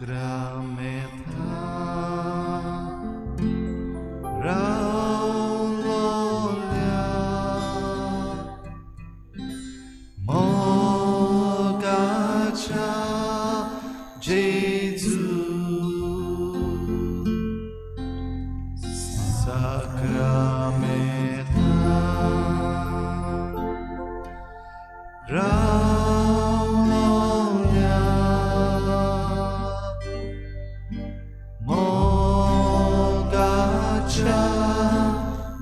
साक्रामेंता रावलोल्या मोगाच्या जेजू साक्रामेंता रावलोल्या मोगाच्या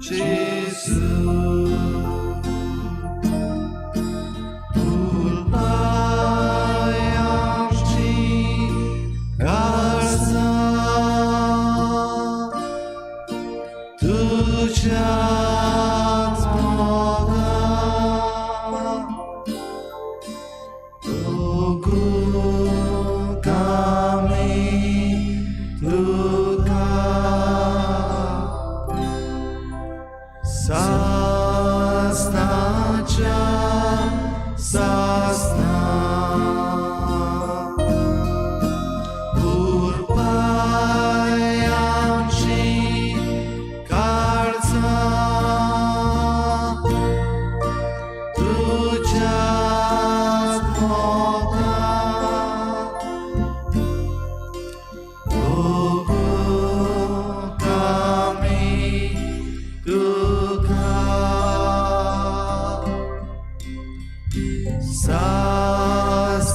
जेजू तुळपाय आमची काळजां तुज्याच मोगान तोखूंक आमी तुका सासणाच्या सासणा पुरपाय आमची काळजां तुज्याच मोगान तोखूंक आमी तुका सासणाच्या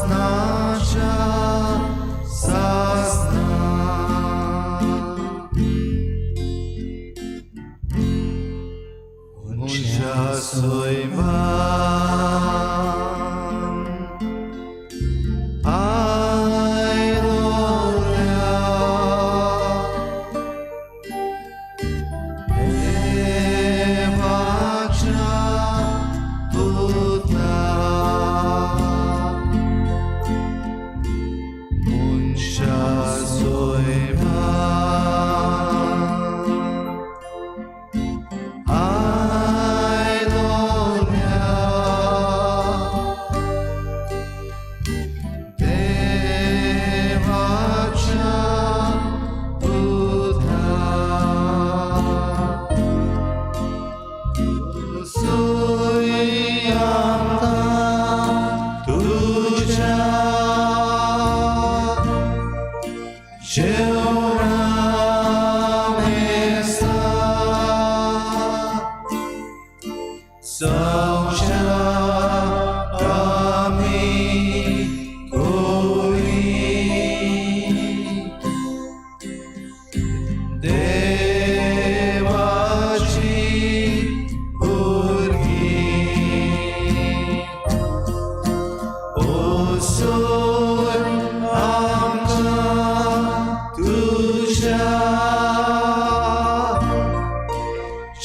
सासणा. मनशा सैमान आयलोल्या देवाच्या पुता मनशा सैमान आयलोल्या देवाच्या पुता सोय आमकां तुज्या जेवणा मेजा जावच्या आमी कोरी देवाची भुरगीं ओसोय आमकां तुज्या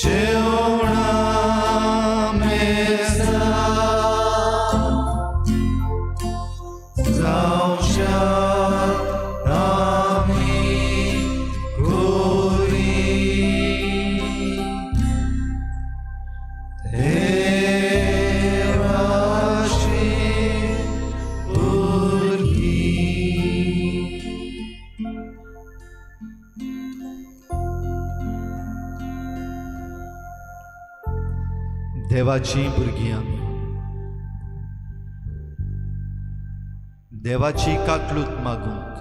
जेवणा मेजा जावच्या आमी कोरी देवाची भुरगीं. देवाची भुरगीं आमी देवाची काकलूत मागूंक,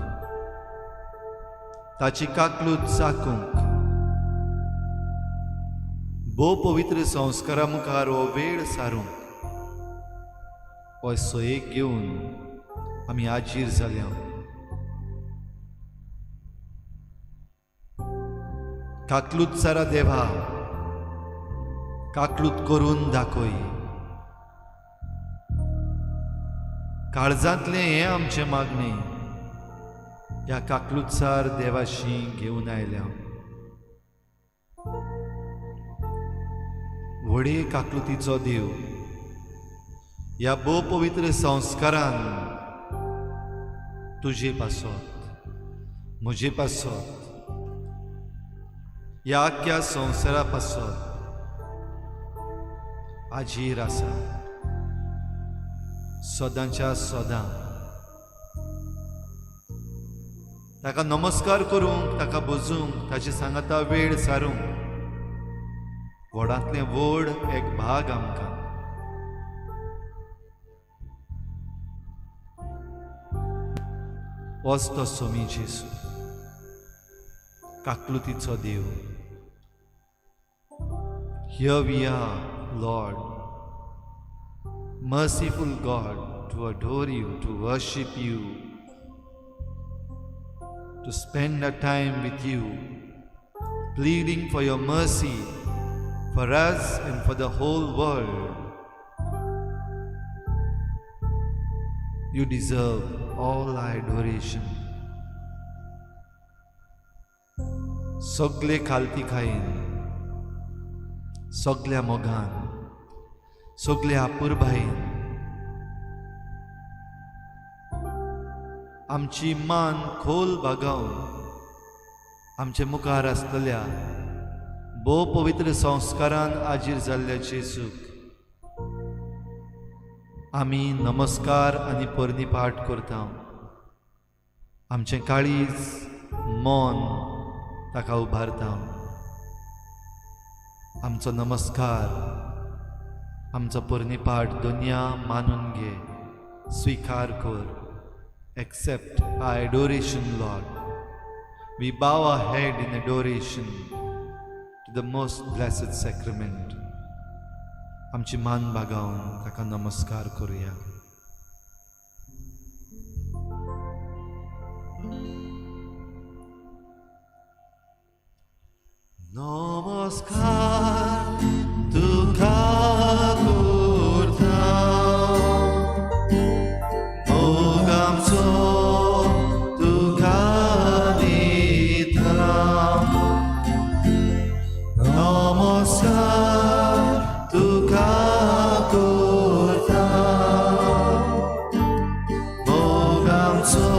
ताची काकलूत चाकूंक भोव पवित्र संस्कारा मुखार हो वेळ सारूंक हो सोयेक घेवन आमी हाजीर जाल्या. काकलूत सारा देवा, काकलूत करून दाखय. काळजांतलें हें आमचें मागणें ह्या काकलुतसार देवाशी घेवन आयल्या. व्हडे काकलुतीचो देव, ह्या भोव पवित्र संस्कारान तुजे पासत, म्हजे पासत, ह्या आख्ख्या संवसारा पासत हाजीर आसा सदांच्या सदां. ताका नमस्कार करूंक, ताका बजूंक, ताचे सांगाता वेळ सारूंक व्हडांतलें व्हड एक भाग आमकां. होच तो सोमी जेजू, काकलुतीचो देव. Here we are, Lord, merciful God, to adore you, to worship you, to spend a time with you, pleading for your mercy for us and for the whole world. You deserve all our adoration. सगले खालती खायेन, सगल्या मोगान, सगल्या अपुरबायेन आमची मान खोल बागावन आमचे मुखार आसतल्या भोव पवित्र संस्कारान आजीर जाल्ल्या जेजूक आमी नमस्कार आनी परनी पाठ करता. आमचें काळीज मन ताका उबारता. आमचो नमस्कार, आमचो परनी पाठ दुनिया मानून घे, स्विकार कर. Accept our adoration, Lord. We bow our head in adoration to the most blessed sacrament. आमची मान बागावन ताका नमस्कार करूया. नमस्कार तुका करता, मोग आमचो तुका दिता. नमस्कार तुका करता, मोग आमचो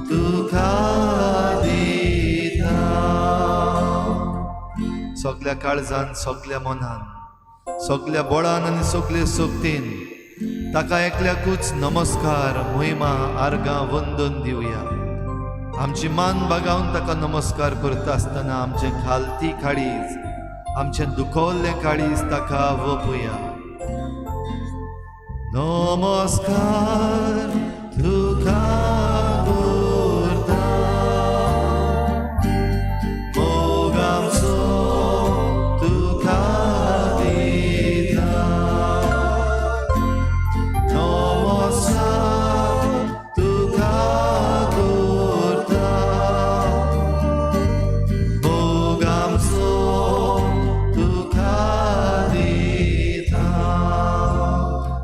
तुका दिता. सगल्या काळजान, सगल्या मनान, सगल्या बळान आनी सगले शक्तीन ताका एकल्याकूच नमस्कार, महिमा, आर्गां, वंदन दिवया. आमची मान बागावन ताका नमस्कार करता आसतना आमचें खालती काळीज, आमचें दुखवल्लें काळीज ताका वपुया. नमस्कार तुका करता, मोग आमचो तुका दिता. नमस्कार तुका करता, मोग आमचो तुका दिता.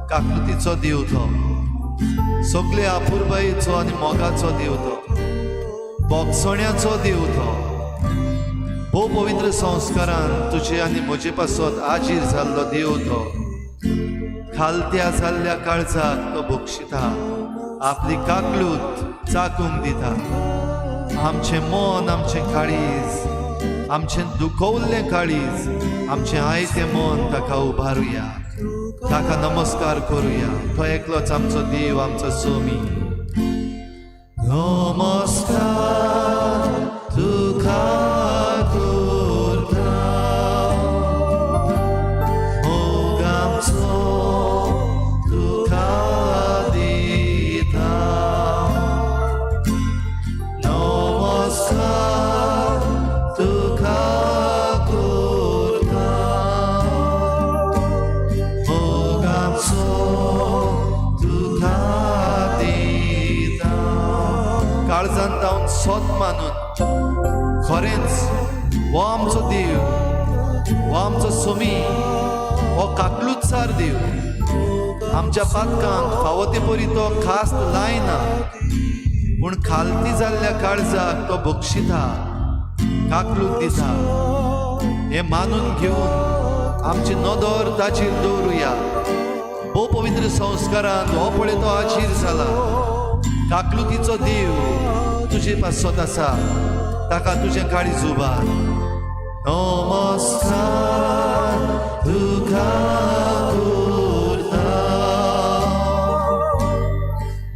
काकलुतीचो देव तो, सगळे अपुरबायेचो आनी मोगाचो देव तो, बोगसण्याचो देव तो. भोव पवित्र संस्कारान तुजे आनी म्हजे पासत आजीर जाल्लो देव तो. खालत्या जाल्ल्या काळजाक तो बक्षिता, आपली काकलूत चाकूंक दिता. आमचें मन, आमचें काळीज, आमचें दुखवल्लें काळीज, आमचें आयतें मन ताका उबारुया, ताका नमस्कार करूया. तो एकलोच आमचो देव, आमचो सोमी. नमस्कार तुका करता, मोग आमचो तुका दिता. नमस्कार तुका करता, मोग आमचो तुका दिता. काळजान जावन सोत मानून खरेंच हो आमचो देव, हो आमचो सोमी, हो काकलुतसार देव. आमच्या पातकांक फावो ते परी तो खास्त लायना, पूण खालती जाल्ल्या काळजाक तो बक्षिता, काकलूत दिता. हें मानून घेवन आमची नदर ताचेर दवरुया. भोव पवित्र संस्कारान हो पळय तो आजीर जाला. काकलुतीचो देव तुजे पासत आसा, ताका तुजें काळीज उबार. नमस्कार तुका करता,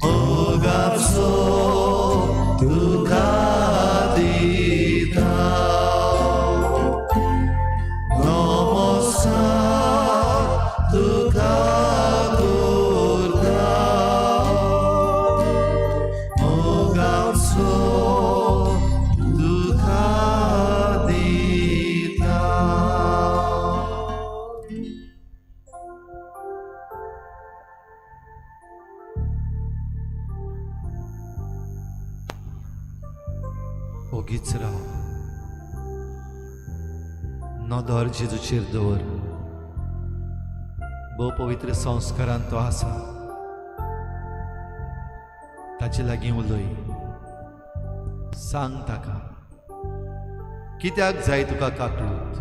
मोग आमचो तुका ओगीच राव, नदर जेजूचेर दवर. भोव पवित्र संस्कारान तो आसा, ताचे लागीं उलय, सांग ताका कित्याक जाय तुका काकलूत,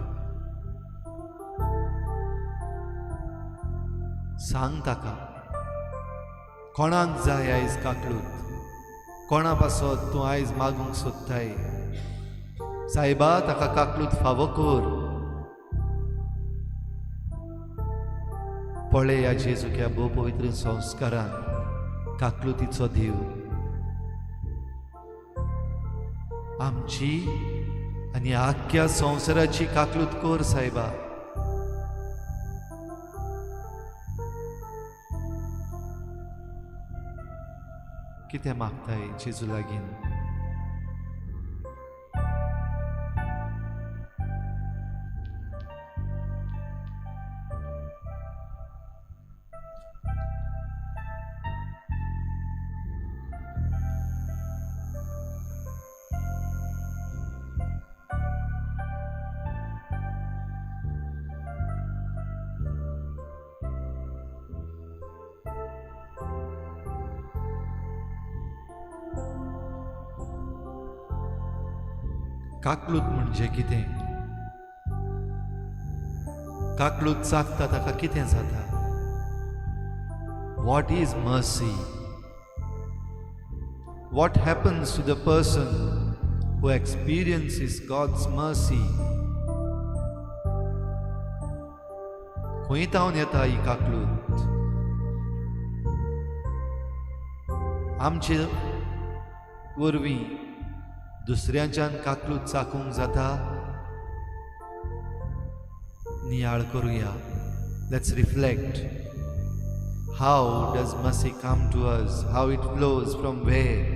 सांग ताका कोणाक जाय आयज काकलूत, कोणा पासत तूं आयज मागूंक सोदताय. सायबा ताका काकलूत फावो कर. पळय ह्या जेजूच्या भोव पवित्र संस्कारान काकलुतीचो देव आमची आनी आख्ख्या संवसाराची काकलूत कर सायबा. कितें मागताय जेजू लागीं? काकलूत म्हणजे कितें? काकलूत चाखता ताका कितें जाता? What is mercy? What happens to the person who experiences God's mercy? खंय तावन येता ही काकलूत? आमचे वरवीं दुसऱ्यांच्यान काकलूत चाकूंक जाता? नियाळ करुया. Let's reflect. How does mercy come to us? How it flows from where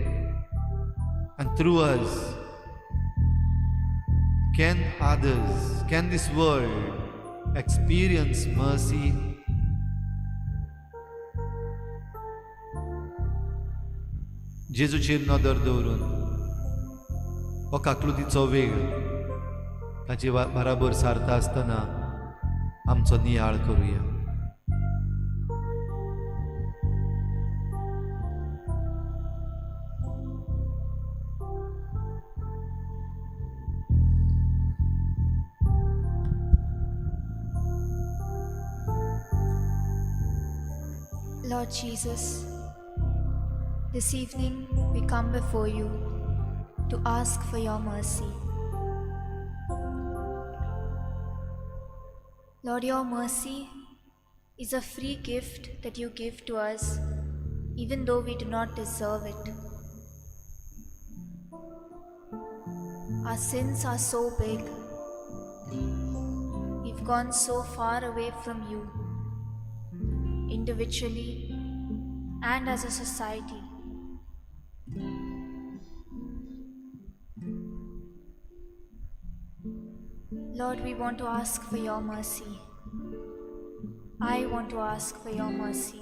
and through us? Can others, can this world experience mercy? जेजूचेर नदर दवरून हो काकलुतीचो वेळ ताचे बराबर सारता आसतना आमचो नियाळ करुया. Lord Jesus, this evening we come before you to ask for your mercy. Lord, your mercy is a free gift that you give to us, even though we do not deserve it. Our sins are so big. We've gone so far away from you, individually and as a society. Lord, we want to ask for your mercy. I want to ask for your mercy.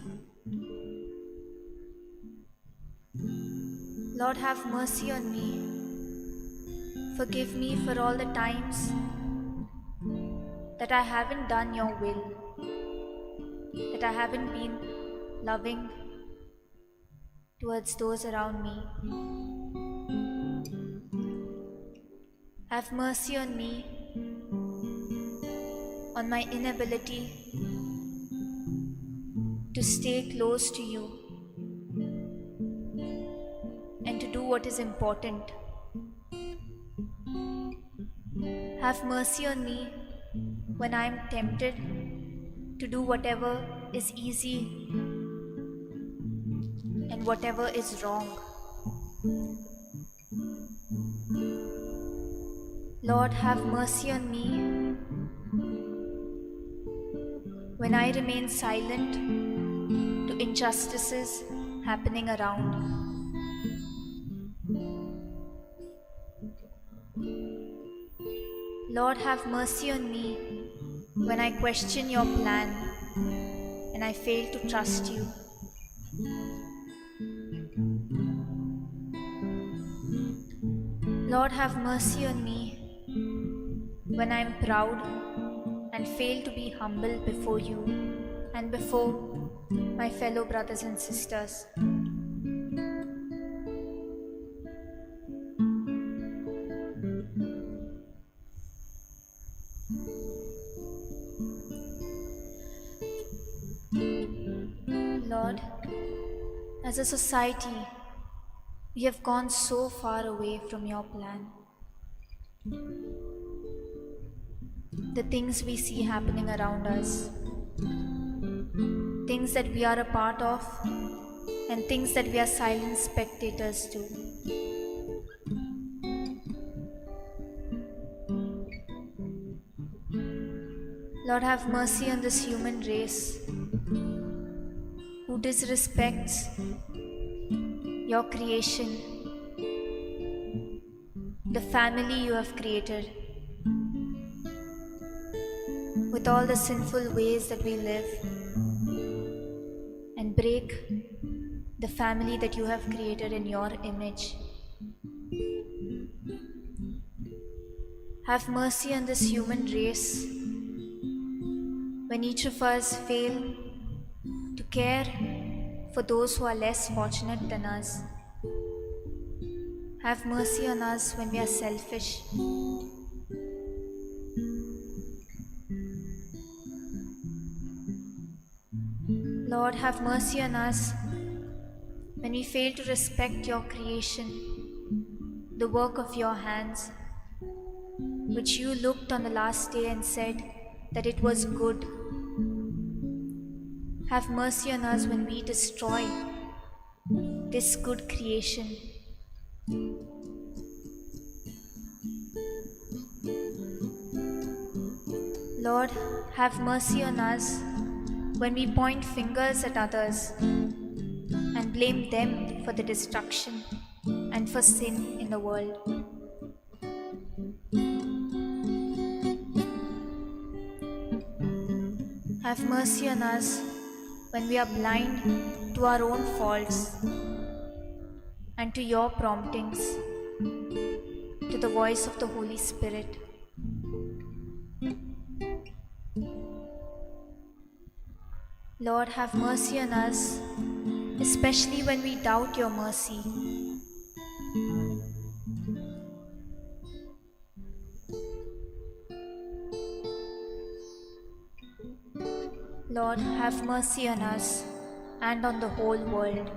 Lord, have mercy on me. Forgive me for all the times that I haven't done your will, that I haven't been loving towards those around me. Have mercy on me, on my inability to stay close to you and to do what is important. Have mercy on me when I am tempted to do whatever is easy and whatever is wrong. Lord, have mercy on me when I remain silent to injustices happening around. Lord, have mercy on me when I question your plan and I fail to trust you. Lord, have mercy on me when I am proud and fail to be humble before you and before my fellow brothers and sisters. Lord, as a society, we have gone so far away from your plan. The things we see happening around us, things that we are a part of, and things that we are silent spectators to. Lord, have mercy on this human race who disrespects your creation, the family you have created, with all the sinful ways that we live, and break the family that you have created in your image. Have mercy on this human race when each of us fail to care for those who are less fortunate than us. Have mercy on us when we are selfish. Lord, have mercy on us when we fail to respect your creation, the work of your hands, which you looked on the last day and said that it was good. Have mercy on us when we destroy this good creation. Lord, have mercy on us when we point fingers at others and blame them for the destruction and for sin in the world. Have mercy on us when we are blind to our own faults and to your promptings, to the voice of the Holy Spirit. Lord, have mercy on us, especially when we doubt your mercy. Lord, have mercy on us and on the whole world.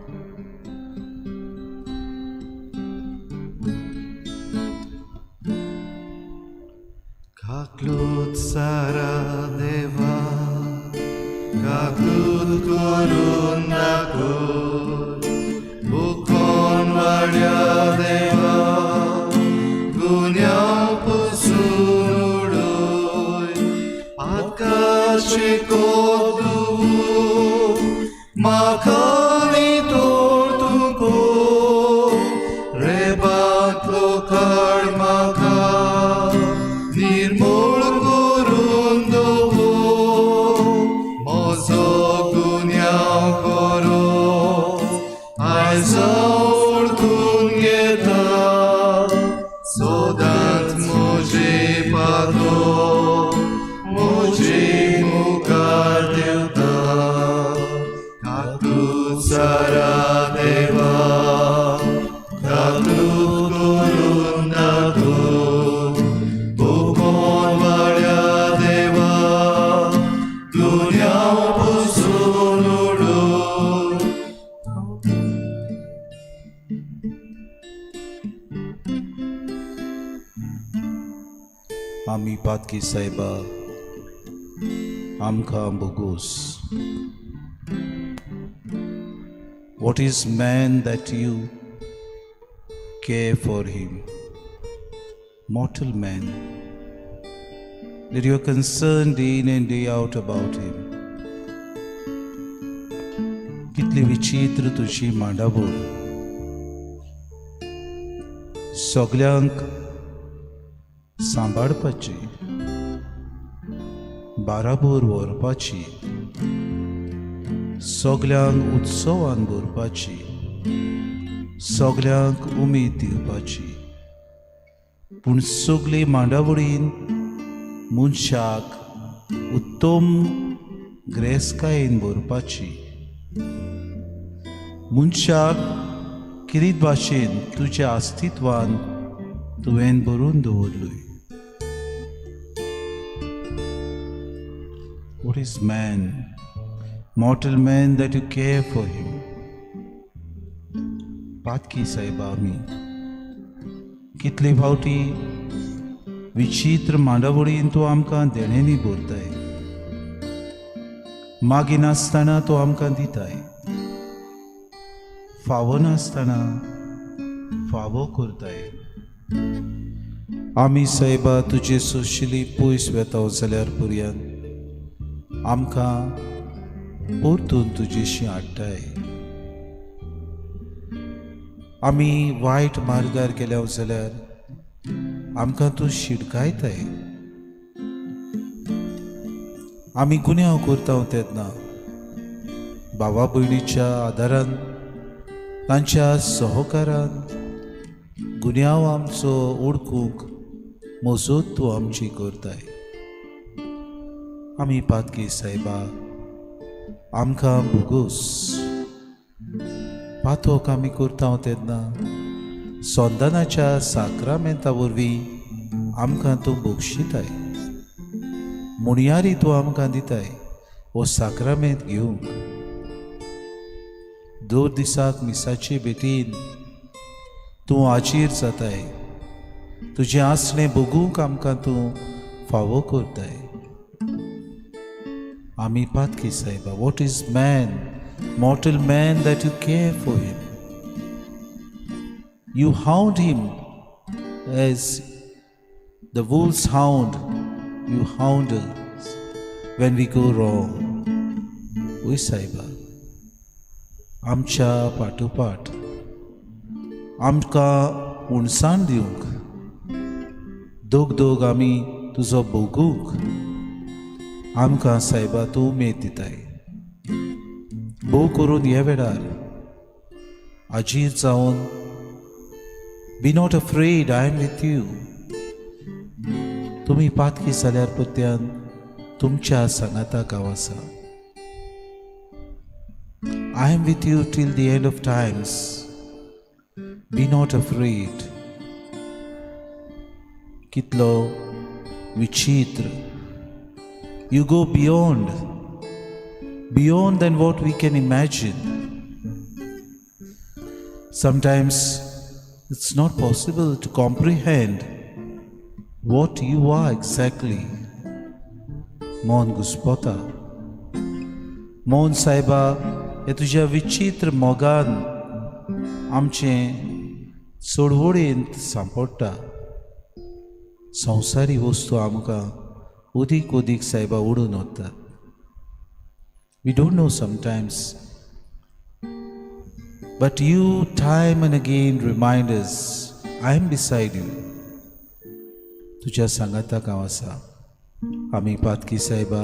Kaklut sara deva, kaklut korun dakor, bukon vadya deva, gunyao pusun udoy, आकाशे कोदू माखानी तोड़ तुको रेबांतलो काड म्हाका निर्मूळ करून दवर म्हजो गुन्यांव करो आयज वळखून घेता सदांच म्हजे पादो म्हजे मुखार देवता काकूत सारा देवा काकूत करून दाखो बुकोन वाड्या देवा गुन्यांव पुसून उडोय. आमी पातकी सायबा, आमकां बोगोस. What is man that you care for him? Mortal man, that you are concerned day in and day out about him. कितली विचित्र तुजी मांडावळ, सगल्यांक सांबाळपाची, बाराबोर व्हरपाची, सगल्यांक उत्सवान भरपाची, सगल्यांक उमेद दिवपाची. पूण सगळी मांडावळीन मनशाक उत्तम ग्रेसकायेन भरपाची, मनशाक किरीत भाशेन तुज्या अस्तित्वान तुवें भरून दवरलय. What is man, mortal man, that you care for him? पातकी सायबा, आमी कितले फावटी विचित्र मांडावळीन तूं आमकां देण्यांनी भरताय, मागिनासतना तूं आमकां दिताय, फावो नासतना फावो करताय. आमी सायबा तुजे सोशिली पयस वेता जाल्यार पुरयान आमकां परतून तुजेशी हाडटाय. आमी वायट मार्गार गेल्या जाल्यार आमकां तूं शिडकायताय. आमी गुन्यांव करता तेन्ना भावा भयणीच्या आदारान, तांच्या सहकारान गुन्यांव आमचो ओळखूंक मजत तूं आमची करताय. आमी पातकी सायबा, आमकां भोगोस. पातोक आमी करता तेन्ना संदानाच्या साक्रामेंता वरवीं आमकां तूं बक्षिताय, मुणयारी तूं आमकां दिताय हो साक्रामेंत घेवंक. दर दिसाक मिसाचे भेटीन तूं आजीर जाताय, तुजें आसणें भोगूंक आमकां तूं फावो करताय. आमी पातकी सायबा, what is man, mortal man, that you care for him? You hound him as the wolves hound, you hound us when we go wrong. वय सायबा, आमच्या पाठोपाठ आमकां उणसाण दिवंक, दोग दोग आमी तुजो भोगूंक आमकां सायबा तूं उमेद दिताय. भोव करून ह्या वेळार आजीर जावन, be not afraid, I am with you. तुमी पातकी जाल्यार परत्यान तुमच्या सांगाताक हांव आसा. I am with you till the end of times. Be not afraid. कितलो विचित्र. You go beyond, beyond than what we can imagine. Sometimes it's not possible to comprehend what you are exactly. मन घुस्पता. मोन सायबा, हे तुज्या विचित्र मोगान आमचें चळवळींत सांपडटा. संवसारी वस्तू आमकां अदीक अदीक सायबा ओडून वतात. We don't know sometimes, but you time and again remind us, I am beside you. तुज्या सांगाताक हांव आसा. आमी पातकी सायबा,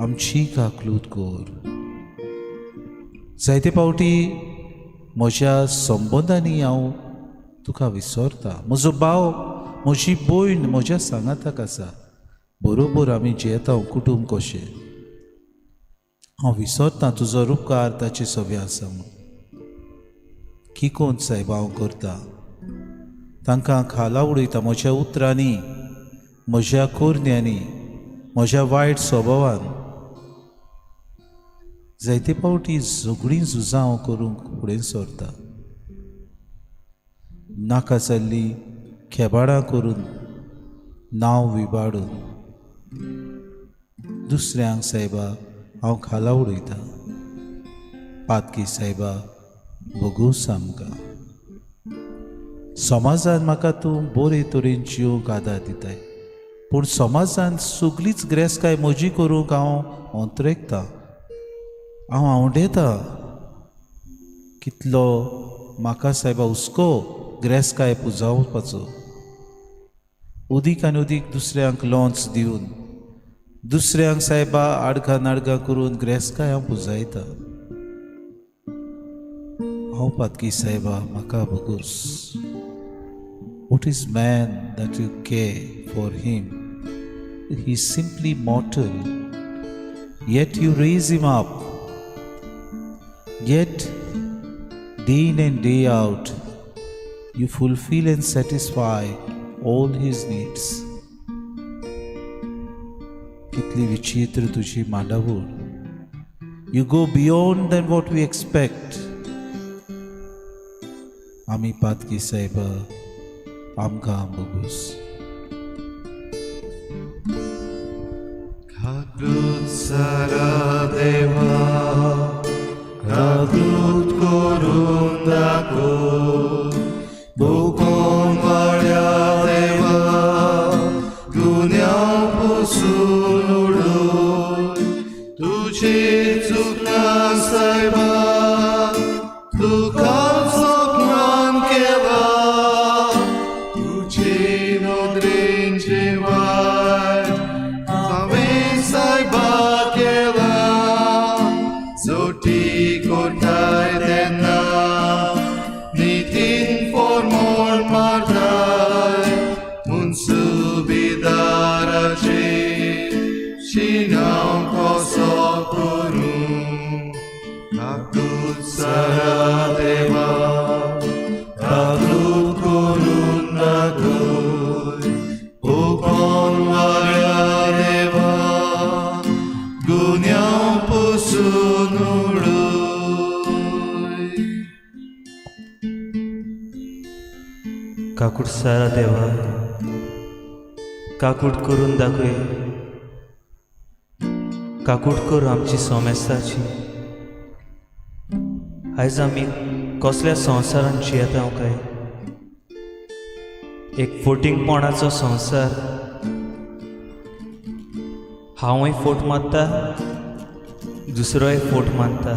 आमची काकलूत कर. जायते फावटी म्हज्या संबंदांनी हांव तुका विसरता. म्हजो भाव, म्हजी भयण म्हज्या सांगाताक आसा, बरोबर आमी जियेता कुटूंब कशें. हांव विसरता तुजो रुपकार ताचे सवे आसा म्हूण. किकोन सायबा हांव करता, तांकां खाला उडयता म्हज्या उतरांनी, म्हज्या कोरण्यांनी, म्हज्या वायट स्वभावान. जायते फावटी झगडीं झुजां हांव करूंक फुडें सरता, नाका जाल्ली खेबाडां करून, नांव विबाडून दुसऱ्यांक सायबा हांव खाला उडयता. पातकी सायबा, भोगोस आमकां. समाजान म्हाका तूं बरे तरेन जिवंक आदार दिताय, पूण समाजान सगळीच ग्रेसकाय म्हजी करूंक हांव अंतरेकतां, हांव आंवडेतां. कितलो म्हाका सायबा हुस्को ग्रेसकाय पुजावपाचो. अदीक आनी अदीक दुसऱ्यांक लोंच दिवन दुसऱ्यांक सायबा आडकां नाडकां करून ग्रेस्काय हांव पुजायता. हांव पातकी सायबा, म्हाका भोगोस. What is man that you care for him? He is simply mortal, yet you raise him up. Yet day in and day out you fulfill and satisfy all his needs. कितली विचित्र तुजी मांडावळ. You go beyond than what we expect. आमी पातकी सायबा, आमकां भोगोस. काकूट सारा देवा, काकूट करून दाखय. भोगोन वाड्या देवा, गुन्यांव पुसून उडय. तुजी चुकना सायबा, तुका अपमान केला. तुजे नदरेन वायट हांवें सायबा केला. जोटी कोरताय तेन्ना नितीन फॉर्मोण मारताय. मुन्सुबिदाराचे शिनाव कसो करूं? काकूट सारा देवा, काकूट करून दाखय. भोगोन वाड्या देवा, गुन्यांव पुसून उडय. काकूट सारा देवा, काकूट करून दाखय. काकूट कर आमची सोमेस्ताची. आयज आमी कसल्या संवसारान जियेता काय? एक फोटिंगपणाचो संवसार. हांवूय फोट मारता, दुसरोय फोट मारता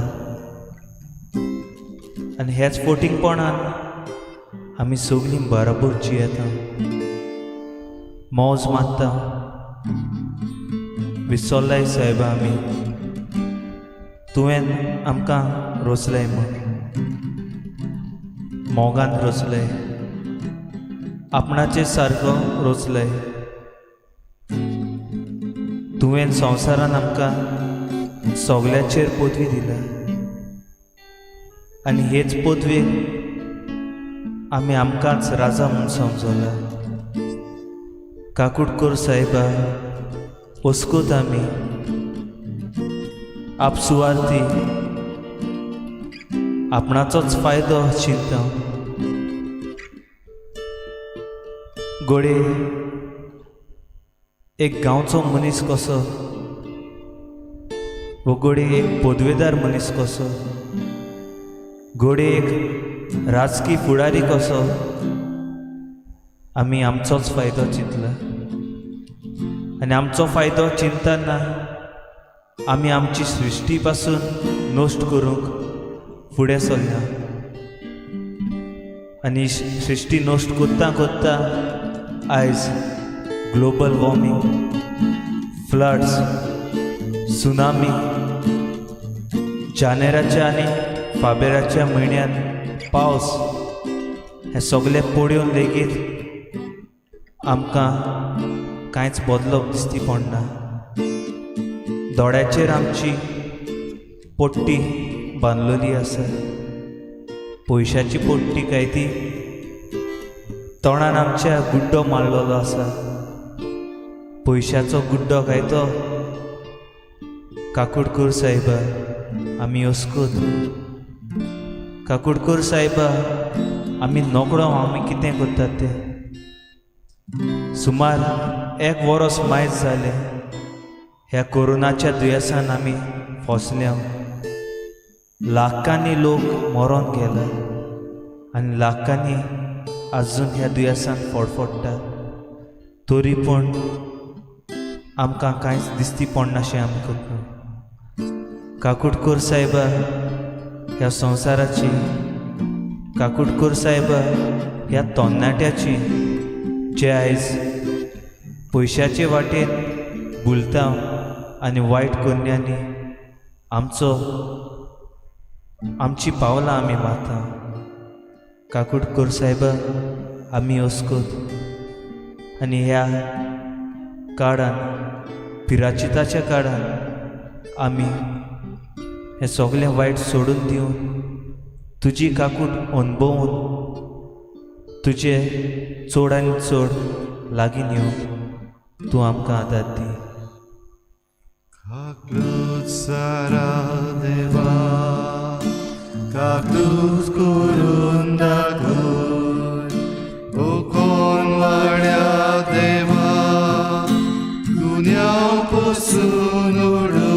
आनी ह्याच फोटिंगपणान आमी सगळीं बराबर जियेता, मौज मारता. विसरलाय सायबा आमी तुवें आमकां रोचलें म्हूण. मोगान रचलें, आपणाचे सारको रचलें तुवें. संवसारान आमकां सगल्याचेर पदवी दिल्या आनी हेच पदवेक आमी आमकांच राजा म्हूण समजला. काकूट कर सायबा, वस्कूत आमी आपसुवार्थी, आपणाचोच फायदो चिंता. गोडे एक गांवचो मनीस कसो वो गोडे एक पदवेदार मनीस कसो, गोडे एक राजकी फुडारी कसो, आमी आमचोच फायदो चिंतला आनी आमचो फायदो चिंतना आमी आमची सृश्टी पासून नश्ट करूंक फुडें सरला. आनी सृश्टी नश्ट करता करता आयज ग्लोबल वॉर्मिंग, फ्लड्स, सुनामी, जानेराच्या आनी फाबेराच्या म्हयन्यांत पावस, हें सगळें पळोवन लेगीत आमकां कांयच बदलप दिसती पडना. दोळ्याचेर आमची पट्टी बांदलेली आसा, पयशाची पट्टी काय ती. तोंडान आमच्या गुड्डो मारलेलो आसा, पयशाचो गुड्डो काय तो. काकूट कर सायबा, आमी अस्कूत. काकूट कर सायबा, आमी नकळो आमी कितें करतात तें. सुमार एक वरोस मायज जालें ह्या कोरोनाच्या दुयेंसान आमी फसल्या. लाखांनी लोक मरोन गेले आनी लाखांनी आजून ह्या दुयेंसान फडफडटा. तरी पूण आमकां कांयच दिसती पडनाशें आमकां. काकूट कर सायबा ह्या संवसाराची, काकूट कर सायबा ह्या तरणाट्याची, जे आयज पयशाचे वाटेन भुलता. आनी वायट कोन्यांनी आमचो आमची पावलां आमी मारता. काकूट कर सायबा, आमी अस्कोत आनी ह्या काळान, पिराचिताच्या काळान आमी हें सगळें वायट सोडून दिवन तुजी काकूट अणभवून तुजे चड आनी चड लागीं येवंक तूं आमकां आदार दी. काकलूत सारा देवा, काकलूत करून दाखय, कोण वाड्या देवा, गुन्यांव पसून उडय,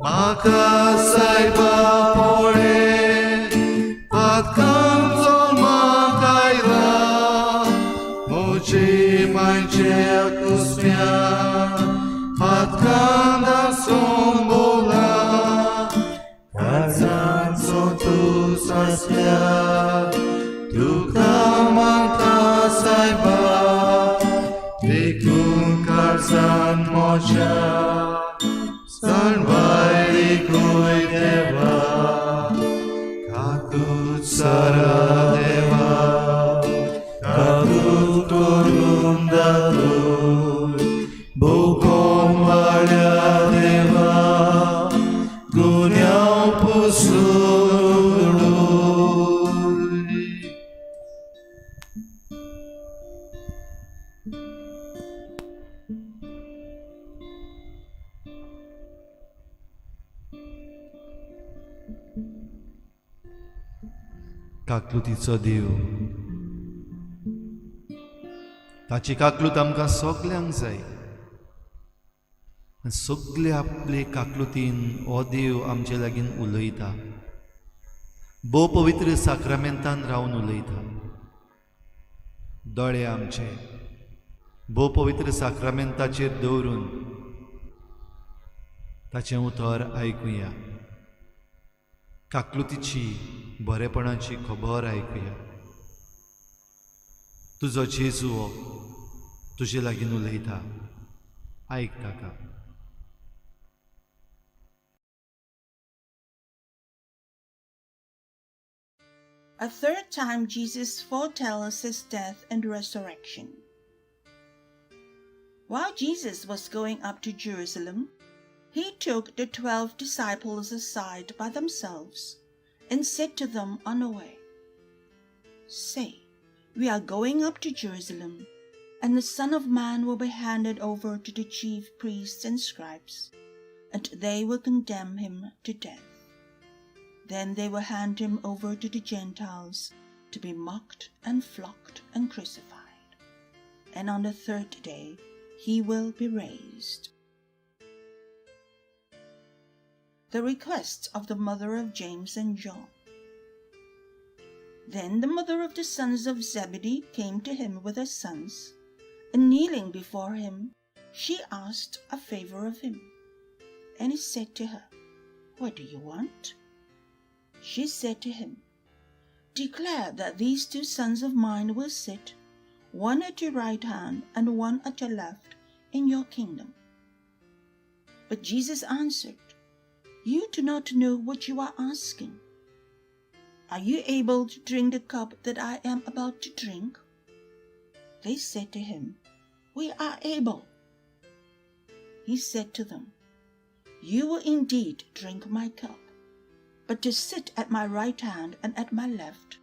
म्हाका सायबा पळे पातकांचो म्हाका आयला, म्हजे मांयच्या कुसम्या पातकांदा सोंबोला, काळजांचो तूं सासल्या, तुका मागता सायबा, देखून काळजान म्हज्या जाणवाय देखूय देवा, काकूत सारा देवा, काकूत करून दाखय, भोगोन वाड्या देवा, गुन्यांव पुसून उडय. काकलुतीचो देव, ताची काकलूत आमकां सगल्यांक जाय आनी सगळे आपले काकलुतीन हो देव आमचे लागीं उलयता, भोव पवित्र साक्रामेंतान रावन उलयता. दोळे आमचे भोव पवित्र साक्रामेंताचेर दवरून ताचें उतर आयकुया, काकलुतीची बरेपणाची खबर आयकुया. तुजो जेजू हो तुजे लागीं उलयता, आयक ताका. A third time Jesus foretells his death and resurrection. While Jesus was going up to Jerusalem, he took the 12 disciples aside by themselves and said to them on the way, "Say, we are going up to Jerusalem, and the Son of Man will be handed over to the chief priests and scribes, and they will condemn him to death. Then they will hand him over to the Gentiles to be mocked and flogged and crucified. And on the third day he will be raised." The request of the mother of James and John. Then the mother of the sons of Zebedee came to him with her sons, and kneeling before him, she asked a favor of him. And he said to her, "What do you want?" She said to him, "Declare that these two sons of mine will sit, one at your right hand and one at your left, in your kingdom." But Jesus answered, "You do not know what you are asking. Are you able to drink the cup that I am about to drink?" They said to him, "We are able." He said to them, "You will indeed drink my cup, but to sit at my right hand and at my left,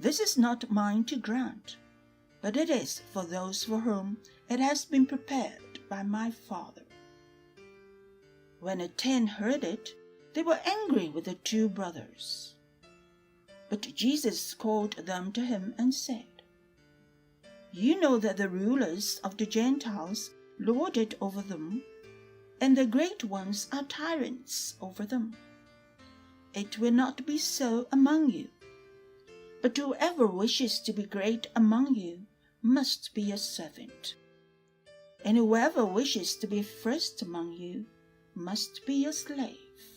this is not mine to grant, but it is for those for whom it has been prepared by my Father." When the 10 heard it, they were angry with the two brothers. But Jesus called them to him and said, "You know that the rulers of the Gentiles lord it over them, and the great ones are tyrants over them. It will not be so among you. But whoever wishes to be great among you must be a servant. And whoever wishes to be first among you must be a slave.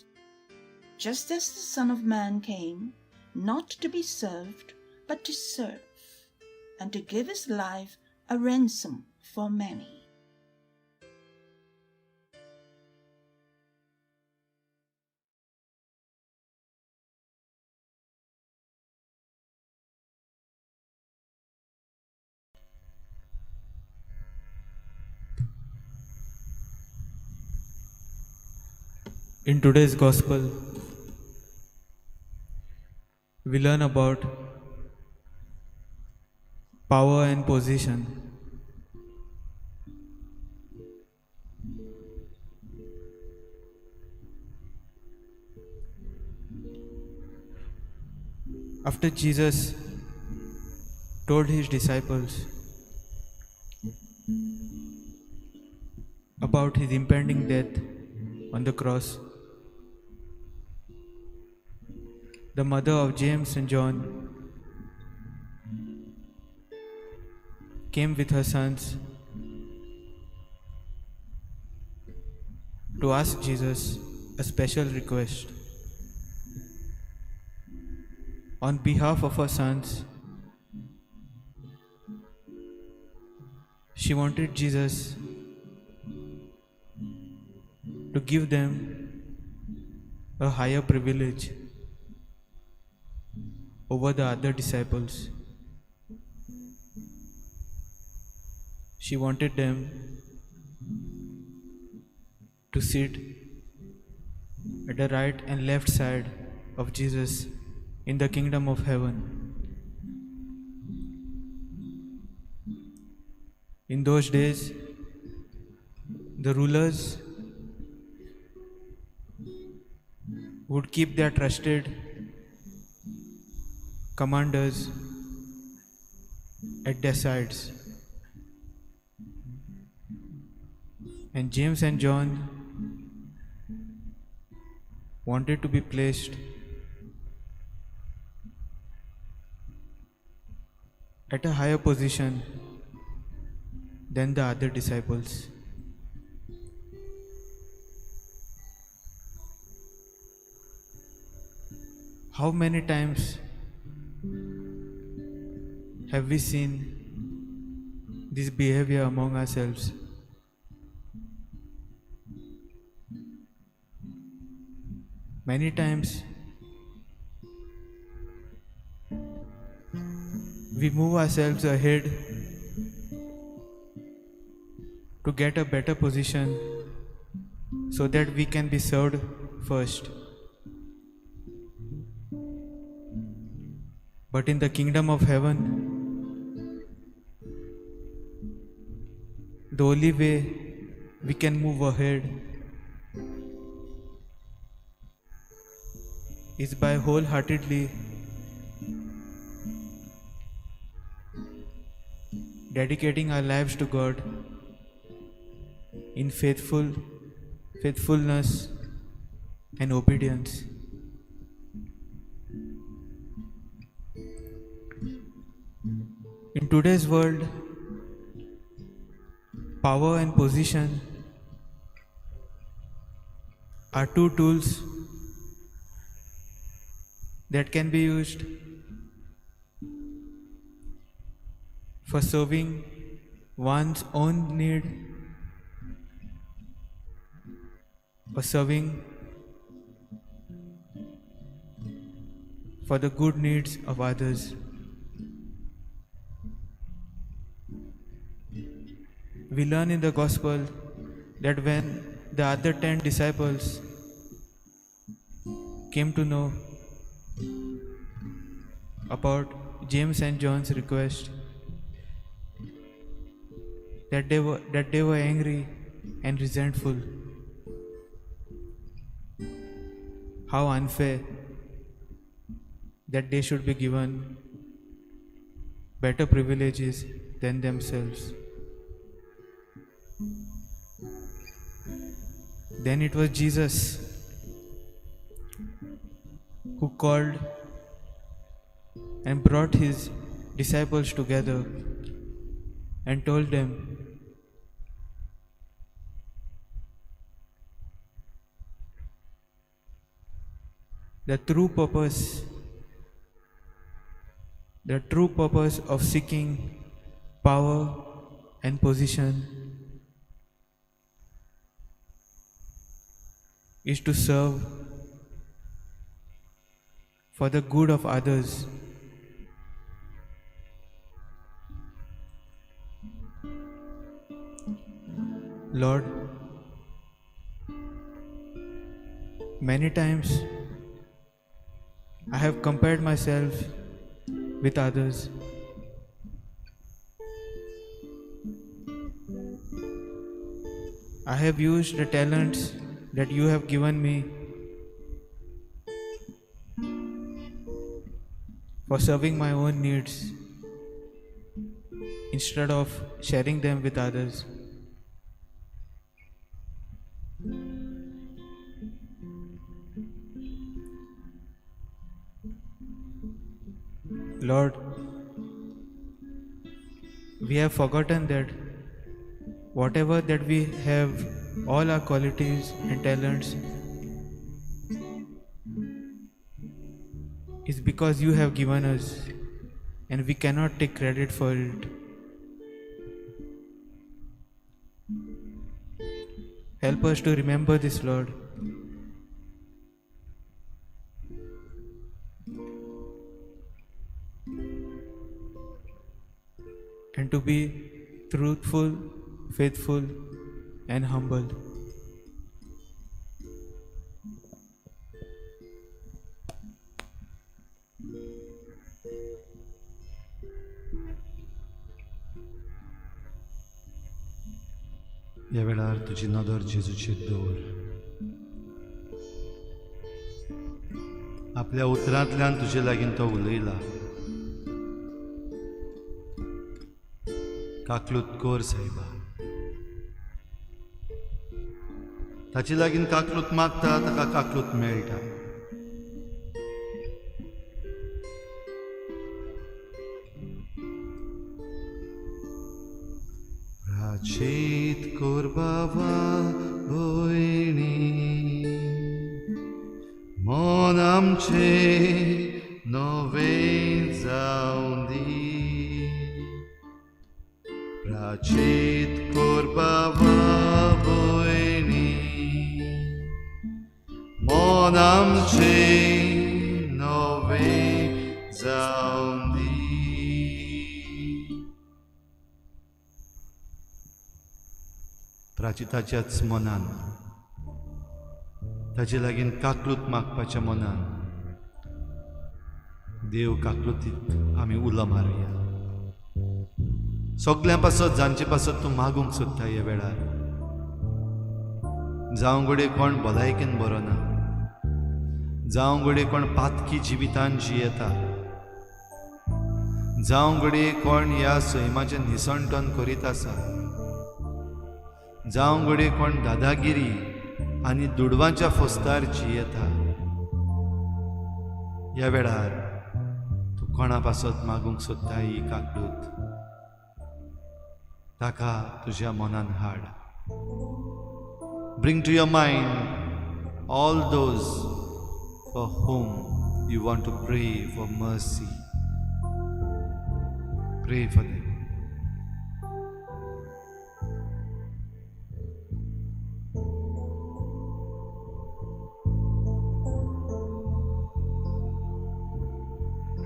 Just as the Son of Man came, not to be served, but to serve, and to give his life a ransom for many." In today's gospel, we learn about power and position. After Jesus told his disciples about his impending death on the cross, the mother of James and John came with her sons to ask Jesus a special request. On behalf of her sons, she wanted Jesus to give them a higher privilege over the other disciples. She wanted them to sit at the right and left side of Jesus in the kingdom of heaven. In those days, the rulers would keep their trusted commanders at their sides. And James and John wanted to be placed at a higher position than the other disciples. How many times have we seen this behavior among ourselves? Many times we move ourselves ahead to get a better position so that we can be served first. But in the kingdom of heaven, the only way we can move ahead is by wholeheartedly dedicating our lives to God in faithfulness and obedience. In today's world, power and position are two tools that can be used for serving one's own need or serving for the good needs of others. We learn in the gospel that when the other 10 disciples came to know about James and John's request, that they were angry and resentful. How unfair that they should be given better privileges than themselves. Then it was Jesus who called and brought his disciples together and told them, the true purpose of seeking power and position is to serve for the good of others. Lord, Many times I have compared myself with others. I have used the talents that you have given me for serving my own needs instead of sharing them with others. Lord, we have forgotten that whatever that we have, all our qualities and talents, is because you have given us, and we cannot take credit for it. Help us to remember this, Lord. And to be truthful, faithful, and humble. ह्या वेळार तुजी नदर जेजूचेर दवर. आपल्या उतरांतल्यान तुजे लागीं तो उलयला. काकलूत कर सायबा. ताचे लागीं काकलूत मागता ताका काकलूत मेळटा. प्राचीत कर बाबा भयणी, मन आमचें नवें जावं दी. प्राचीत कर बाबा भयणी, मन आमचें नवें जावं दी. प्राचिताच्याच मनान, ताजे लागीं काकलूत मागपाच्या मनान देव काकलुतीक आमी उलो मारुया. सगल्यां पासत जांचे पासत तूं मागूंक सोदता ह्या वेळार, जावं घडये कोण भलायकेन बरो ना, जावं घडये कोण पातकी जिवितान जियेता, जावं घडये कोण ह्या सैमाचें निसणटन करीत आसा, जावं घडये कोण दादागिरी आनी दुडवांच्या फोस्तार जियेता. ह्या वेळार तूं कोणा पासत मागूंक सोदता ही काकलूत, ताका तुज्या मनान हाड. Bring to your mind all those for whom you want to pray for mercy. Pray for them.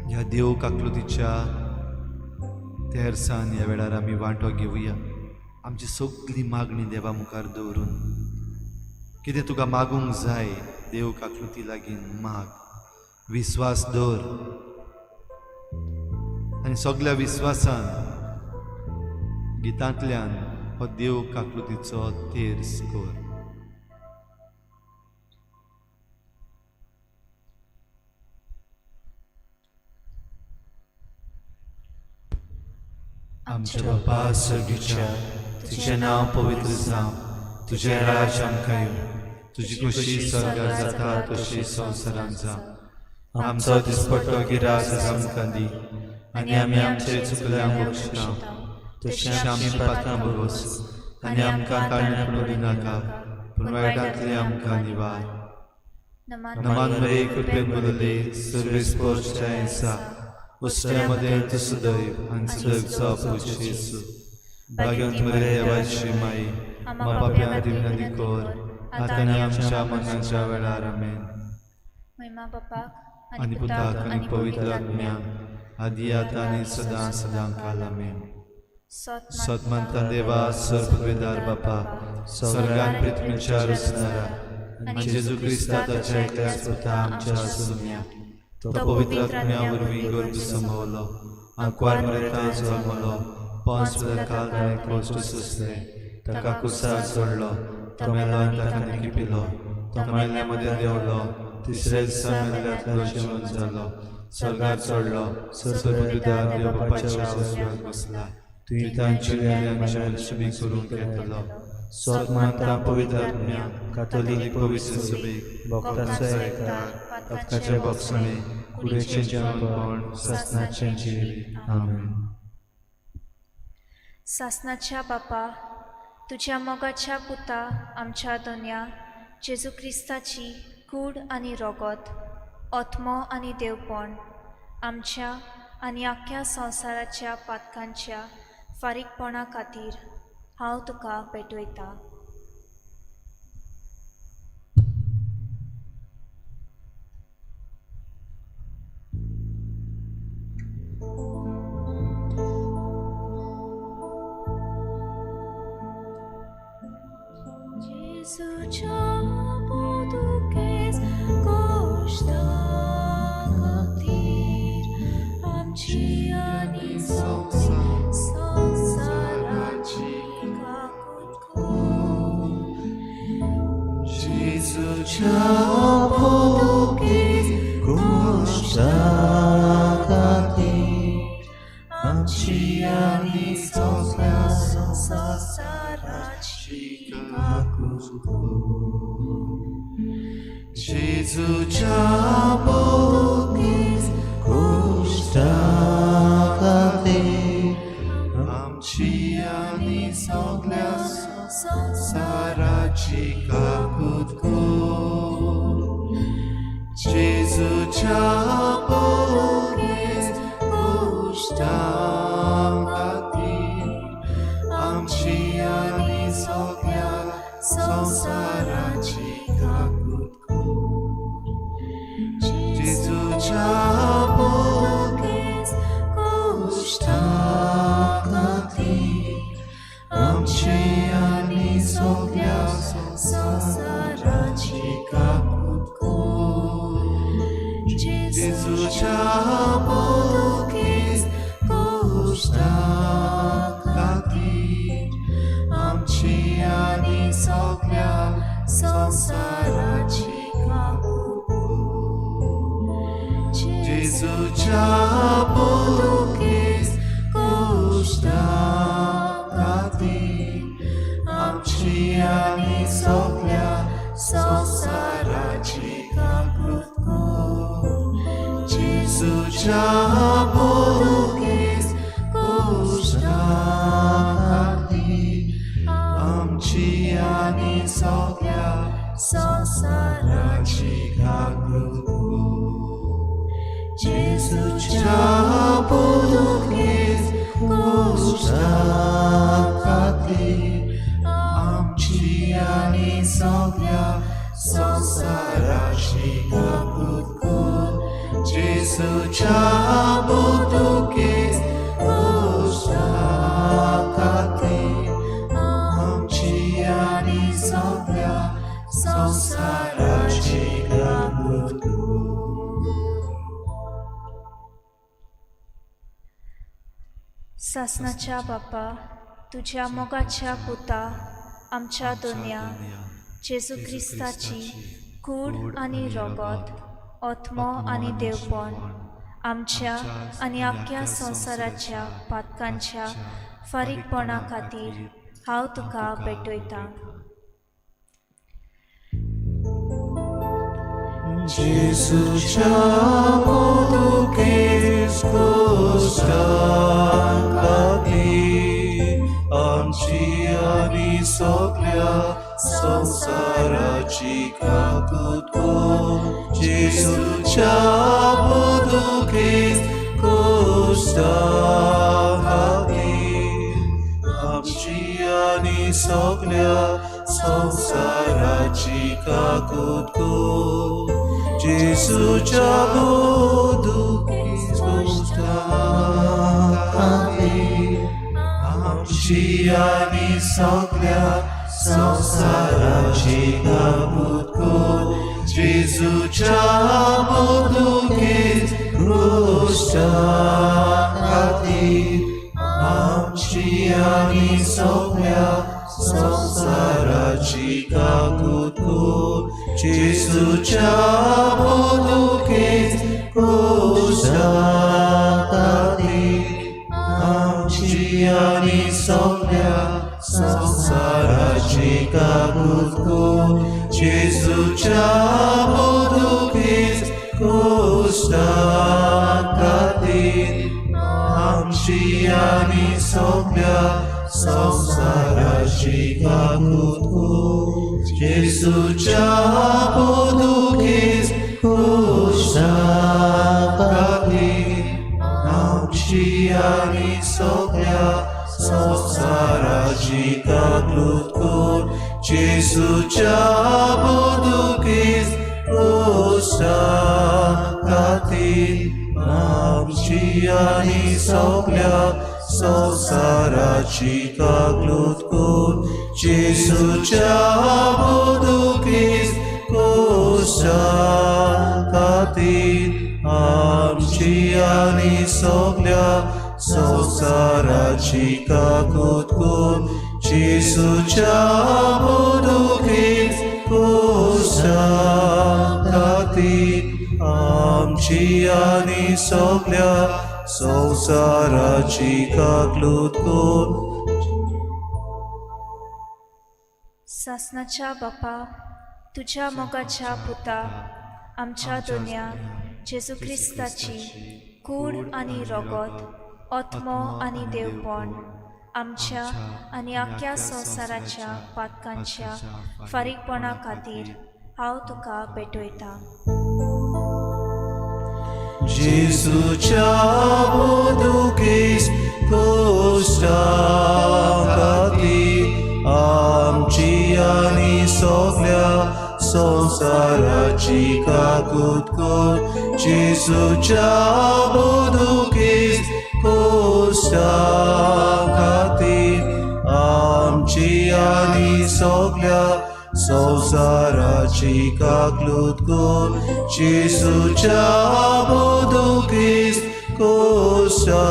ह्या देव काकलुतीच्या तेरसान ह्या वेळार आमी वांटो घेवया. आमची सगली मागणी देवा मुखार दवरून कितें तुका मागूंक जाय देव काकलुती लागीं माग. विस्वास दवर आनी सगल्या विस्वासान गितांतल्यान हो देव काकलुतीचो तेर्स कर. आमच्या बापा सर्गीच्या, तुजें नांव पवित्र जावं, तुजें राज आमकां येवं, तुजी खोशी स्वर्गार जाता तशी संवसारांत जावं. आमचो दिसपट्टो गिरास आमकां दी आनी आमी आमचे चुकल्यांक बक्षिता तशें आमची पातकां भोगोस आनी आमकां ताळण्याक पडूं नाका, पूण वायटांतले आमकां निवार. नमान मरे कृपेन भरले सर्वेस्पोर्च्या आसा, उश्ट्यामध्ये तूं सदैव आनी सदैवचो पूत येसू. भाग्यवंत मरे देवाची माई, आम्हा पाप्यां खातीर विनंती कर आतां आनी आमच्या मरणाच्या वेळार. आमेन. आनी पुताक आनी पवित्र आत्म्याक, आदी आतां आनी सदां सदां काल. आमेन. सतमंता देवा, सर्ववेदार बापा, स्वर्गान पृथ्वीच्या रचणारा, आनी जेजू क्रिस्ता ताच्या एकल्याच पुता आमच्या सोम्या, तो पवित्र आत्म्या वरवीं गर्भ समवलो, आंकवार मरेता जल्मलो, पोंस पिलाताक ताणें कश्ट सोंसले, ताका कुसार सोडलो, तो मेलो आनी ताका निकिपिलो, तो मेल्ल्या मदें देंवलो, तिसऱ्या दिसा मेल्ल्यांतलो जिवंत जालो, स्वर्गार चडलो, सर्वबुद्धिदार देव बापाच्या उजव्याक बसला, तुवें तांची आनी सुबी करूंक येतलो. स्वत मानता पवित्र आत्म्या, कातोलीक पवित्र सभेक, भक्ताचो एकचार, पथकाचे बोगसणे, कुडीचें जेवणपण, सासणाचें जिवीत. आमेन. सासनाच्या बापा, तुज्या मोगाच्या पुता आमच्या दोनया जेजू क्रिस्ताची कूड आनी रोगोत, ओत्मो आनी देवपण आमच्या आनी आख्ख्या संवसाराच्या पातकांच्या फारीकपणा खातीर हांव तुका भेटयतां. जेजूच्या पोतुगेज कोश्टा खातीर आमची आनी संवसाराची काकूट कर. जेजूच्या पोतुगेज कोश्टा खातीर आमची आनी सगळ्या संवसाराची काकूट कर. जेजूच्या पोतुगेज कोश्टा खातीर आमची आनी सगळ्या संवसाराची काकूट कर. जेजूच्या पोतुगेज कोश्टा खातीर आमची आनी सगळ्या संवसाराची काकूट कर. जेजूच्या पोतुगेज कोश्टा खातीर आमची आनी सगळ्या संवसाराची काकूट कर. जेजूच्या पोतुगेज कोश्टा खातीर आमची आनी सगळ्या संवसाराची काकूट कर. जेजूच्या पोतुगेज कोश्टा खातीर आमची आनी सगळ्या संवसाराची काकूट कर. जेजूच्या पोतुगेज कोश्टा खातीर आमची आनी सगळ्या संवसाराची काकूट कर. जेजूच्या पोतुगेज कोश्टा खातीर आमची आनी सगळ्या संवसाराची काकूट कर. जेजूच्या पोतुगेज कोश्टा खातीर आमची आनी सगळ्या संवसाराची काकूट कर. सासनाच्या बापा, तुज्या मोगाच्या पुता आमच्या दोनया जेजू क्रिस्ताची कूड आनी रोगोत, ओत्मो आनी देवपण आमच्या आनी आख्ख्या संवसाराच्या पातकांच्या फारीकपणा खातीर हांव तुका भेटयतां. जेजूच्या पोतुगेज कोश्टा खातीर आमची आनी सगळ्या संवसाराची काकूट कर. जेजूच्या पोतुगेज कोश्टा खातीर आमची आनी सगळ्या संवसाराची काकूट कर. जेजूच्या पोतुगेज कोश्टा खातीर आमची आनी सगळ्या संवसाराची काकूत कर जेजूच्या मोदुकेच क्रुश्चा खातीर आमची आनी सगळ्या संवसाराची काकूत कर जेजूच्या मोदुकेच क्रुश्चा खातीर आमची आनी सगळ्या संवसाराची काकूत कर जेजूच्या मोदुकेच क्रुश्चा खातीर आमची आनी सगळ्या संवसाराची काकूत कर जेजूच्या मोदुकेच क्रुश्चा खातीर आमची आनी सगळ्या संवसाराची काकूत कर जेजूच्या मोदुकेच क्रुश्चा खातीर आमची आनी सगळ्या संवसाराची काकूत कर जेजूच्या मोदुकेच क्रुश्चा खातीर आमची आनी सगळ्या संवसाराची काकूत कर जेजूच्या मोदुकेच क्रुश्चा खातीर आमची आनी सगळ्या संवसाराची काकूत कर. सासनाच्या बापा, तुझ्या मोगाच्या पुता आमच्या दोन्या जेजू क्रिस्ताची कूड आनी रोगोत, ओत्मो आनी देवपण आमच्या आनी आख्या संवसाराच्या पातकांच्या फारीकपणा खातीर हांव तुका भेटयतां. जेजूच्या मोदुकेस क्रुश्चा खातीर आमची आनी सगळ्या संवसाराची काकूत कर जेजूच्या मोदुकेस क्रुश्चा खातीर आमची आनी सगळ्या संवसाराची काकूत कर जेजूच्या मोदुकेस क्रुश्चा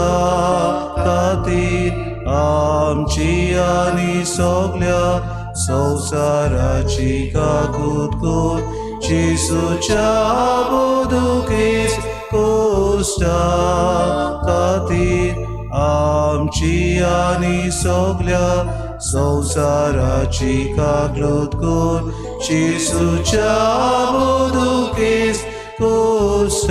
खातीर आमची आनी सगळ्या संवसाराची काकूत कर जेजूच्या मोदुकेस क्रुश्चा खातीर आमची आनी सगळ्या संवसाराची काकूत कर जेजूच्या मोदुकेस क्रुश्चा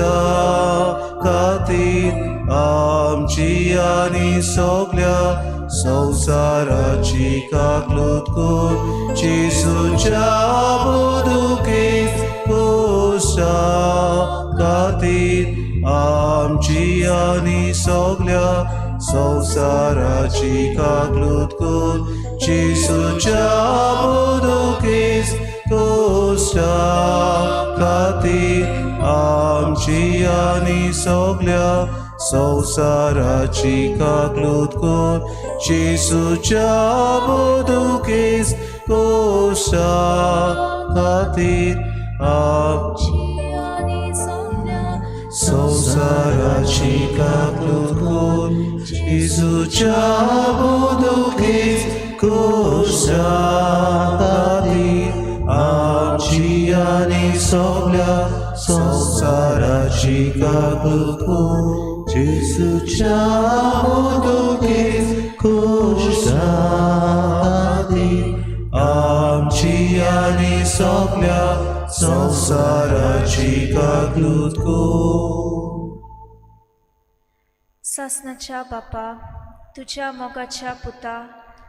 खातीर आमची आनी सगळ्या संवसाराची काकूत कर जेजूच्या मोदुकेस क्रुश्चा खातीर आमची आनी सगळ्या संवसाराची काकूत कर जेजूच्या मोदुकेस क्रुश्चा खातीर आमची आनी सगळ्या संवसाराची काकूत कर जेजूच्या मोदुकेस क्रुश्चा खातीर आमची आनी सगळ्या संवसाराची काकूत कर जेजूच्या मोदुकेस क्रुश्चा खातीर आमची आनी सगळ्या संवसाराची काकूत कर जेजूच्या मोदुकेस क्रुश्चा खातीर आमची आनी सगळ्या संवसाराची काकूत कर. सासनाच्या बापा, तुझ्या मोगाच्या पुता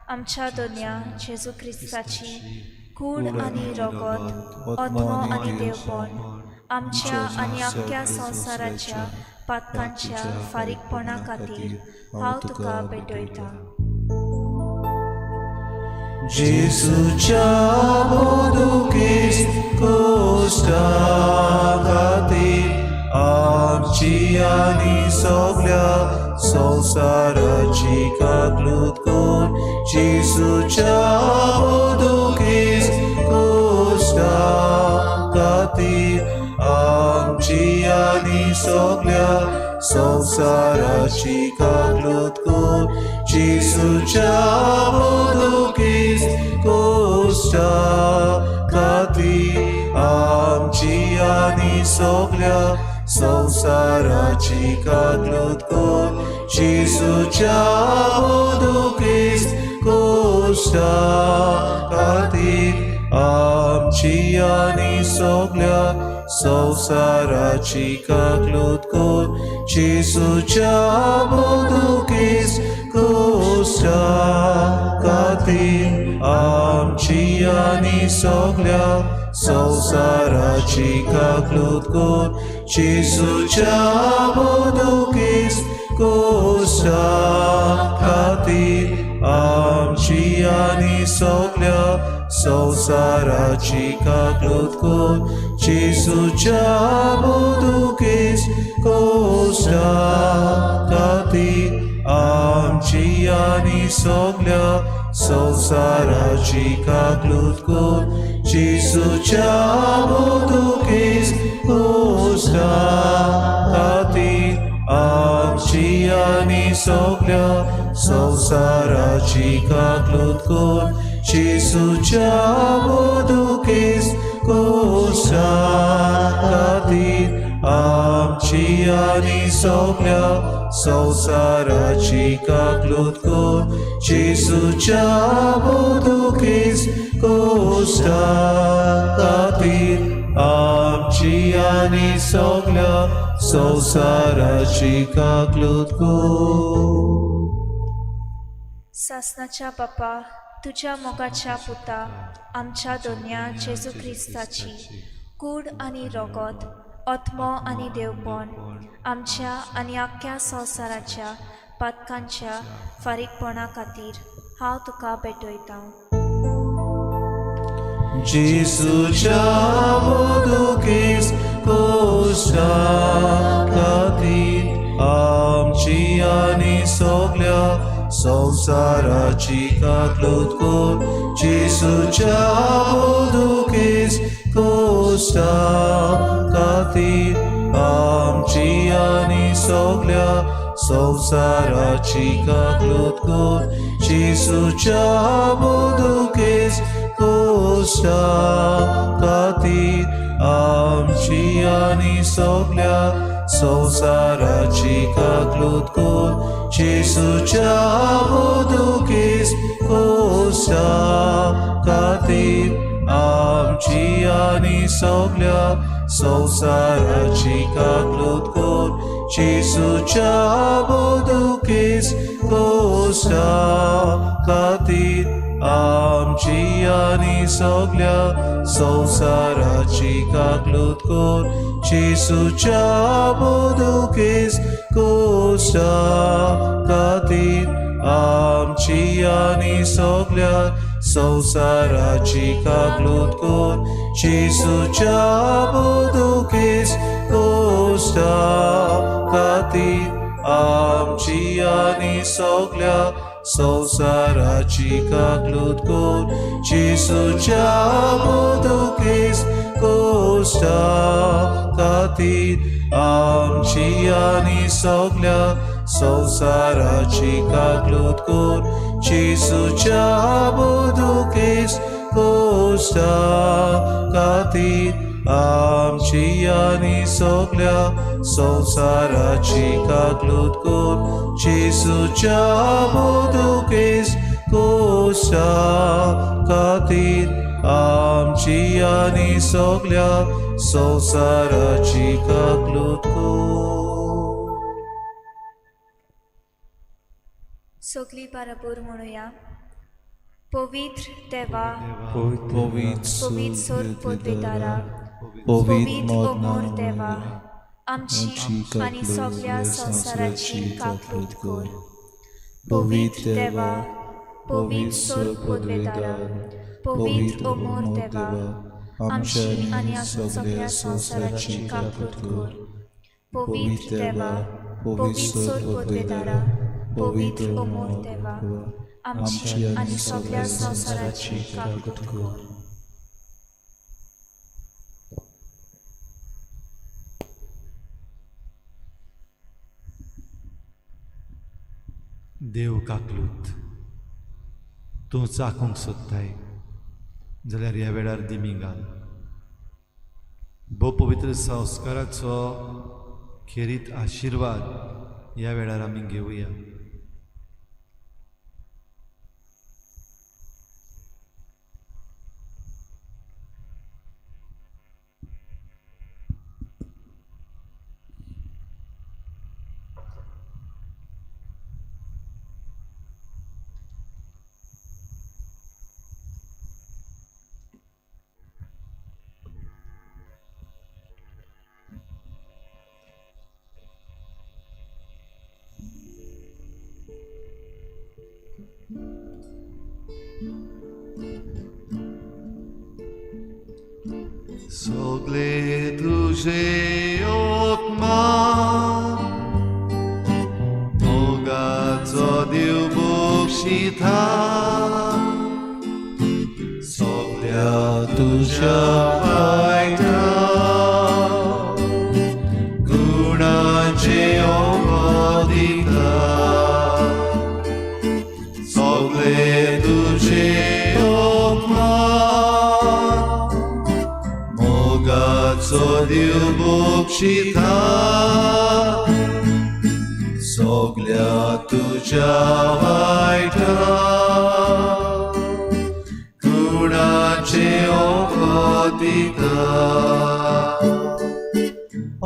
आमच्या दोन्या जेजू क्रिस्ताची कूड आनी रोगोत, ओत्मो आनी देवपण आमच्या आनी आख्या संवसाराच्या पातकांच्या फारीकपणा खातीर हांव तुका भेटयतां. जेजूच्या मोदुकेस क्रुश्चा खातीर आमची आनी सगळ्या संवसाराची काकूत कर जेजूच्या मोदुकेस आमची आनी सगळ्या संवसाराची काकलूत कर. जेजूच्या मोदुकीस कोश्टा खातीर आमची आनी सगळ्या संवसाराची काकलूत कर. जेजूच्या मोदुकीस कोश्टा खातीर आमची आनी सगळ्या संवसाराची काकलूत कर. जेजूच्या मोदुकीस कोश्टा खातीर आमची आनी सगळ्या संवसाराची काकलूत कर. जेजूच्या मोदुकीस कोश्टा खातीर आमची आनी सगळ्या संवसाराची काकलूत कर. जेजूच्या मोदुकीस कोश्टा खातीर आमची आनी सगळ्या संवसाराची काकलूत कर. जेजूच्या मोदुकीस कोश्टा खातीर आमची आनी सगळ्या संवसाराची काकलूत कर. जेजूच्या मोदुकीस कोश्टा खातीर आमची आनी सगळ्या संवसाराची काकलूत कर. जेजूच्या मोदुकीस कोश्टा खातीर आमची आनी सगळ्या संवसाराची काकलूत कर. सासनाच्या बापा, तुज्या मोगाच्या पुता आमच्या दोनया जेजू क्रिस्ताची कूड आनी रोगोत, आत्मो आनी देवपण आमच्या आनी आख्ख्या संवसाराच्या पातकांच्या फारीकपणा खातीर हांव तुका भेटयतां. जेजूच्या मोदुकीस कोश्टा खातीर आमची आनी सगळ्या संवसाराची काकलूत कर. जेजूच्या मोदुकीस कोश्टा खातीर आमची आनी सगळ्या संवसाराची काकलूत कर. जेजूच्या मोदुकीस कोश्टा खातीर आमची आनी सगळ्या संवसाराची काकलूत कर. जेजूच्या मोदुकीस कोश्टा खातीर आमची आनी सगळ्या संवसाराची काकलूत कर. जेजूच्या मोदुकीस कोश्टा खातीर आमची आनी सगळ्या संवसाराची काकलूत कर. जेजूच्या मोदुकीस कोश्टा खातीर आमची आनी सगळ्या संवसाराची काकलूत कर. जेजूच्या मोदुकीस कोश्टा खातीर आमची आनी सगळ्या संवसाराची काकलूत कर. जेजूच्या मोदुकीस कोश्टा खातीर आमची आनी सगळ्या संवसाराची काकलूत कर. जेजूच्या मोदुकीस कोश्टा खातीर आमची आनी सगळ्या संवसाराची काकलूत कर. जेजूच्या मोदुकीस कोश्टा खातीर आमची आनी सगळ्या संवसाराची काकलूत कर. सगळीं बाराबोर म्हणुया, पवित्र देवा, पवित्र सोर पदवेदारा, पवित्र अमोर देवा, आमची आनी सगळ्या संवसाराची काकलूत कर. पवित्र देवा, पवित्र सोर पदवेदारा, पवित्र अमोर देवा, आमची आनी सगळ्या संवसाराची काकलूत कर. पवित्र देवा, पवित्र सोर पदवेदारा, पवित्र अमोर देवा, आमची आनी सगळ्या संवसाराची काकलूत कर. देव काकलूत तूं चाकूंक सोदताय जाल्यार ह्या वेळार दिमी घाल. भोव पवित्र संस्काराचो खेरीत आशिर्वाद ह्या वेळार आमी घेवया. सगळे तुझे उपमान मोगाचो देव बक्षिता सगळ्या तुझ्या वायटा गुणाचे दिता सगळे तुझे उपमान मोगाचो देव बक्षिता सगळ्या तुझ्या वायटा गुणाचे दिता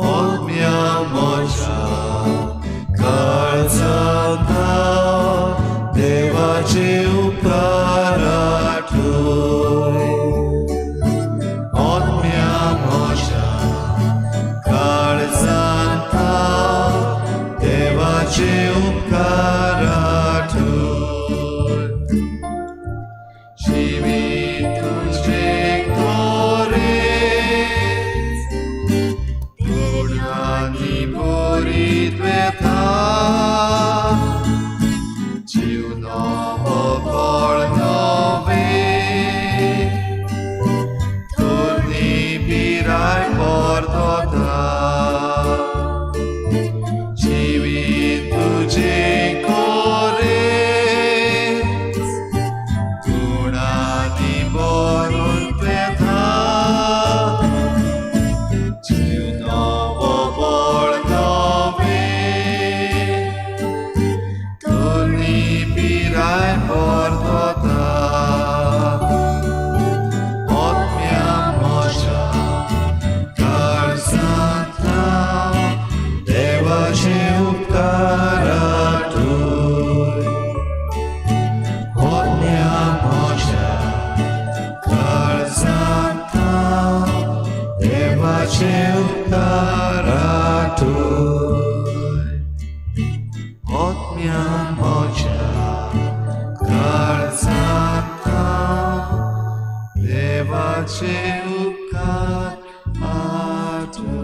आत्म्या म्हज्या काळजांत देवाचे उपकार आठय. आत्म्या म्हज्या काळजांत देवाचे उपकार आठय. जिवीत तुझे कोरे गुणांनी भरीत वेता जीव नवो बळ नवे तरणी पिराय परतता जिवीत तुझे कोरे गुणांनी भरून वेता जीव नवो बळ नवे तरणी पिराय परतता. आत्म्या म्हज्या काळजांत देवाचे उपकार आठय. आत्म्या म्हज्या काळजांत देवाचे उपकार आठय. आत्म्या म्हज्या काळजांत देवाचे उपकार आठय.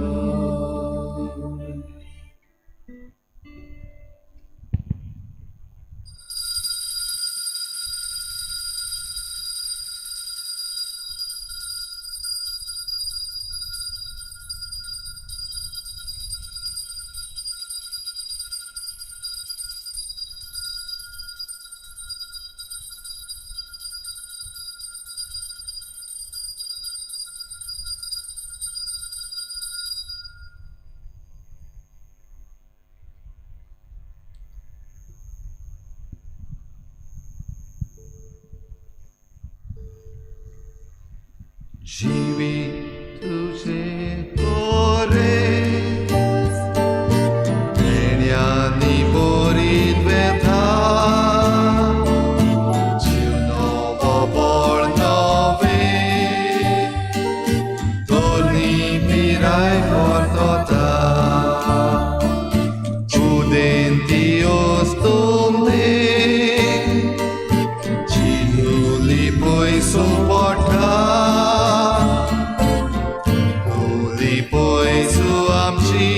जिवीत तुझे कोरे देण्यांनी भरीत वेता जीव नवो बळ नवे तरणी पिराय परतता उदेंती अस्तंते चिलुली पयसू पडटा तोली पयसू आमची.